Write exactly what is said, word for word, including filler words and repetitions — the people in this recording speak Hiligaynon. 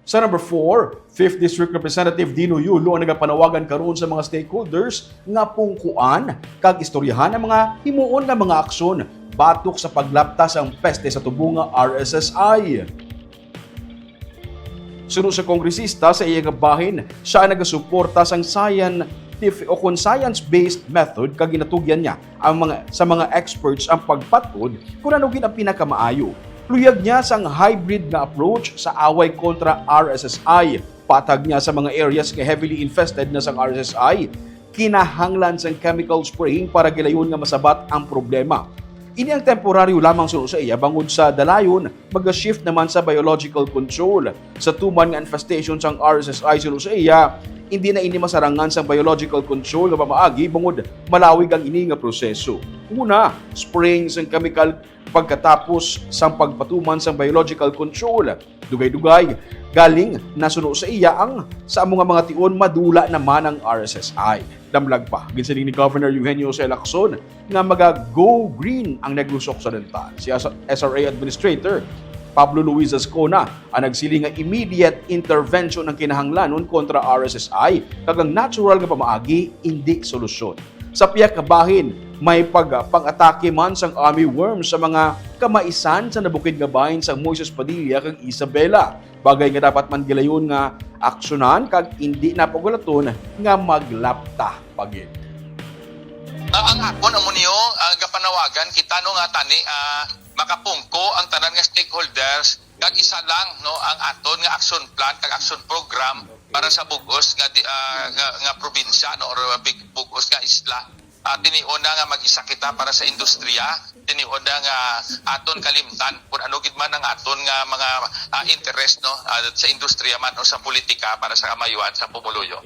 Sa number four, Fifth District Representative Dino Yulo ang nagapanawagan karon sa mga stakeholders nga pungkuan kag istoryahan ang mga himuon nga mga aksyon batok sa paglapta sang peste sa tubo nga R S S I. Suno sa kongresista, sa iya nga bahin, siya ang nagasuporta sang scientific o kon science-based method, kag ginatugyan niya ang mga, sa mga experts ang pagpat-od kung ano gid ang pinakamaayo. Luyag niya sang hybrid nga approach sa away kontra R S S I. Patag niya, sa mga areas nga heavily infested na sang R S S I, kinahanglan sang chemical spraying para gilayon nga masabat ang problema. Ini ang temporaryo lamang, suno sa iya, bangod sa dalayon maga-shift naman sa biological control. Sa tuman nga infestation sang R S S I, suno sa iya, hindi na ini masarangan sang biological control nga pamaagi, bangod malawig ang ini nga proseso. Una, spraying sang chemical pagkatapos sang pagpatuman sang biological control. Dugay-dugay, galing nasuno sa iya ang sa amo nga mga tion, madula naman ang R S S I. Damlag pa, ginsiling ni Governor Eugenio Jose Lacson nga maga-go green ang Negros Occidental. Si S R A Administrator Pablo Luis Azcona ang nagsiling nga immediate intervention ang kinahanglanon kontra R S S I, kag ang natural nga pamaagi indi solusyon. Sa pihak nga bahin, may pagpang-atake man sang army worm sa mga kamaisan sa nabukid nga bahin sang Moises Padilla kag Isabela, bagay nga dapat man gilayon nga aksyonan kag indi na pagulaton nga maglapta pa gid. Ah, ang akon amo niyo, ah, gapanawagan kita, no, nga tani, ah, makapungko ang tanan nga stakeholders, kag isa lang, no, ang aton nga action plan kag action program para sa bug-os nga di-, ah, nga, nga probinsya, no, or big-, bug-os nga isla. Ah, tinion na nga mag-isa kita para sa industriya, tinion na nga aton kalimtan kung ano gid man ang aton nga mga, ah, interest, no, ah, sa industriya man o sa politika para sa kamayuan sa pumuluyo.